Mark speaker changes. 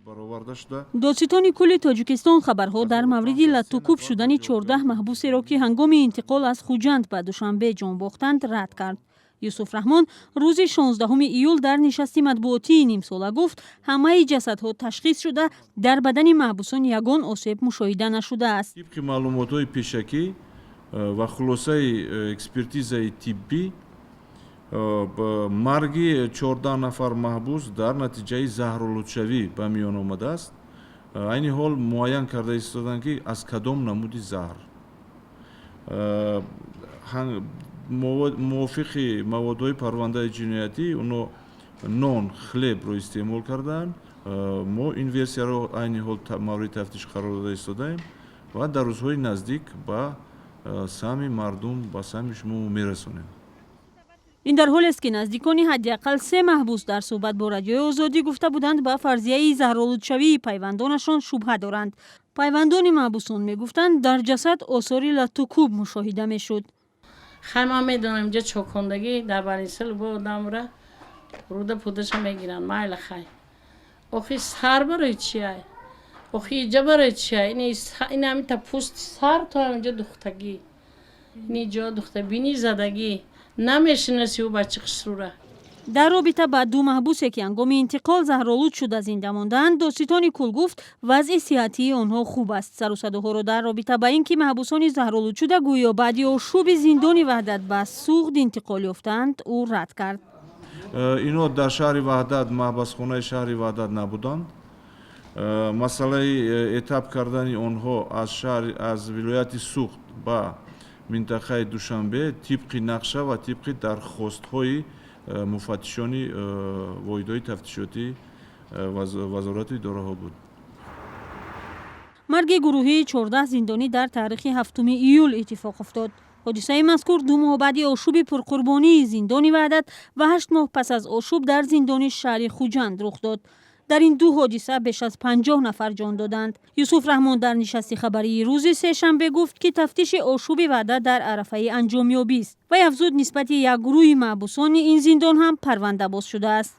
Speaker 1: Бароварда шуда.
Speaker 2: Додситони кулли Тоҷикистон хабарҳо дар мавриди латтукӯб шудани 14 маҳбусеро, ки ҳангоми интиқол аз Хуҷанд ба Душанбе ҷон бохтанд, рад кард. Юсуф Раҳмон рӯзи 16 июл дар нишасти матбуотии нимсола гуфт, ҳамаи ҷасадҳо ташхис шуда, дар бадани маҳбусон ягон осеб мушоҳида нашудааст.
Speaker 1: Тибқи маълумотҳои пешакӣ ва хулосаи экспертизаи тиббӣ, марги 14 нафар маҳбус дар натиҷаи заҳролудшавӣ ба миён омадааст. Айни ҳол муайян карда истоданд, ки аз кадом намуди заҳр. Мувофиқи маводҳои парвандаи ҷиноятӣ, оно нон, хлебро истеъмол кардаанд. Мо ин версияро айни ҳол мавриди тафтиш қарор дода истодаем ва дар рӯзҳои наздик ба самъи мардум, ба самъи шумо мерасонем.
Speaker 2: Ин дар ҳолест, ки наздикони ҳадди ақал се маҳбус дар суҳбат бо Радиои Озодӣ гуфта буданд, ба фарзияи заҳролудшавии пайвандонашон шубҳа доранд. Пайвандони маҳбусон мегуфтанд, дар ҷасад осори латтукӯб мушоҳида мешуд.
Speaker 3: Хай, ман медонам, инҷа чокондагӣ дар больница любой одамра руда пудаша мегиранд. Майла, хай, охи сар барои чиай? Охи иҷа барои чиай? Ин ҳамита пӯсти сар то ҳаминҷа духтагӣ, ин иҷо духта, бини задагӣ, намешинаси ӯ бачи хушрӯра.
Speaker 2: Дар робита ба ду маҳбусе, ки ҳангоми интиқол заҳролуд шуда зинда мондаанд, додситони кул гуфт, вазъи сиҳатии онҳо хуб аст. Сару садоҳоро дар робита ба ин ки маҳбусони заҳролудшуда гӯё баъди ошӯби зиндони Ваҳдат ба Суғд интиқол ёфтаанд, ӯ рад кард.
Speaker 1: Инҳо дар шаҳри Ваҳдат, маҳбасхонаи шаҳри Ваҳдат набуданд. Масъалаи этап кардани онҳо аз шаҳри, аз вилояти Суғд ба минтақаи Душанбе тибқи нақша ва тибқи дархостҳои муфаттишони воҳидҳои тафтишотии вазорату идораҳо буд.
Speaker 2: Марги гурӯҳии 14 зиндонӣ дар таърихи 7 июл иттифоқ афтод. Ҳодисаи мазкур 2 моҳ баъди ошӯби пурқурбонии зиндони Ваҳдат ва 8 моҳ пас аз ошӯб дар зиндони шаҳри Хуҷанд рух дод. Дар ин ду ҳодиса беш аз 50 нафар ҷон доданд. Юсуф Раҳмон дар нишасти хабарии рӯзи сешанбе гуфт, ки тафтиши ошӯби Ваҳдат дар арафаи анҷомёбист. Вай афзуд, нисбати як гурӯҳи маҳбусони ин зиндон ҳам парванда боз шудааст.